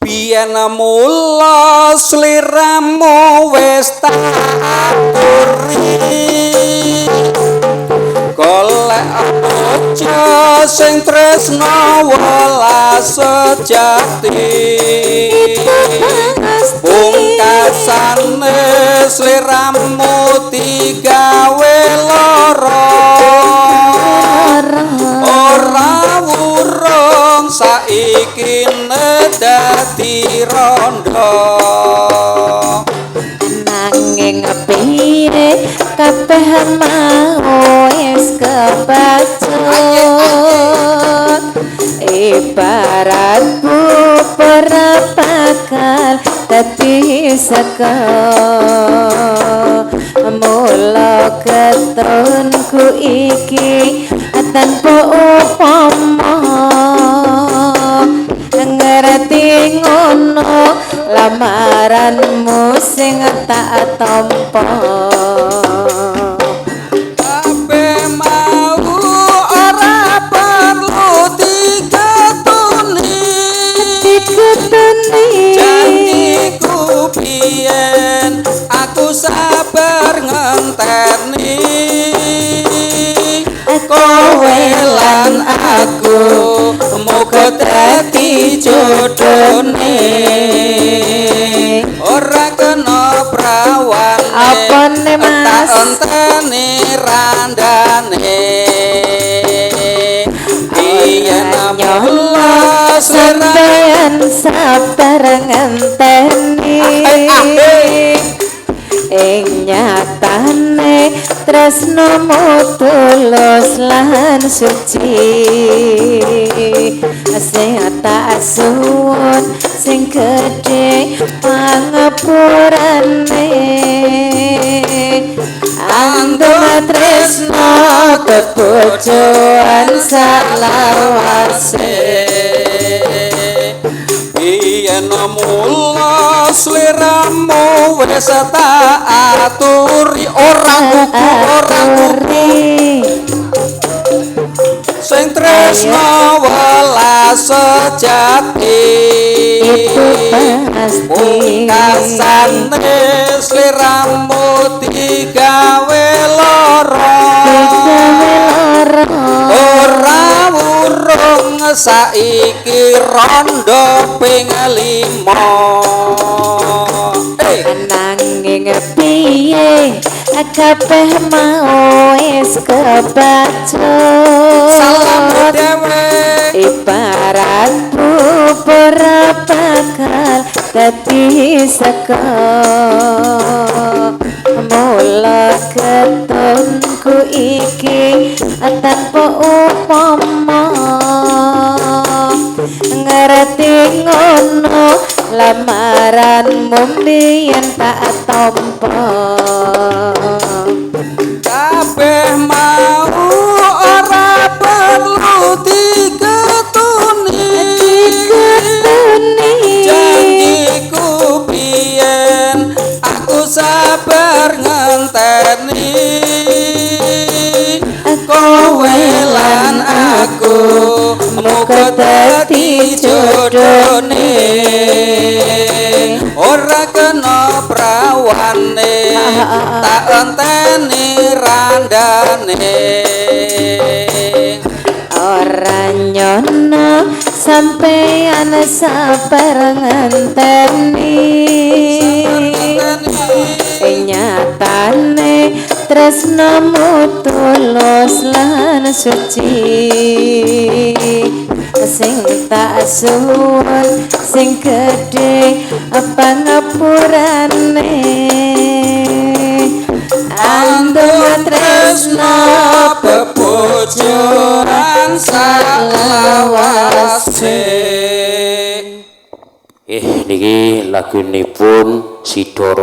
Biyen mula sliramu wis tak aturi, golek bojo sing tresna welas sejati. Pungkasane sliramu digawe lara, ora wurung saiki dadi rondo. Nanging piye, kabeh mau wis kebacut, ibarat bubur bakal dadi sego. Mula ketunku iki tanpa upama, ngerti ngono lamaranmu sing tak tampa. Kabeh mau ora perlu diketuni. Diketuni. Janjiku biyen, aku sabar ngenteni. Kowe lan aku muga dadi jodone, ora kena prawane. Apane, Mas? Tak enteni randane. Biyen mula Sampeyan sabar ngenteni, ing nyatane tresnomu tulus lan suci. Sing tak suwun sing gedhe pangapurane, andum tresno bebojoan salawase. Biyen mula sliramu wis tak aturi, ora kuku, ora kuku, sing tresno welas sejati. Itu pasti. Pungkasane sliramu digawe lara. Digawe lara. Ora wurung saiki rondo ping 5. Eh. Nanging piye, kabeh mau wis kebacut, Salam dhewe. Ibarat bubur bakal dadi sego. Mula ketunku iki tanpa upama, ngerti ngono lamaranmu mbiyen tak tampa. Kabeh mau ora perlu diketuni. Diketuni. Janjiku biyen, aku sabar ngenteni. Kowe lan aku muga dadi jodone, ora kena prawane, tak enteni randane. Ora nyono sampeyan sabar ngenteni, nyatane tresnamu tulus lan suci. Sing tak suwun sing gedhe pangapurane, andum tresna bebojoan salawase. Eh, niki lagunipun Sidoro.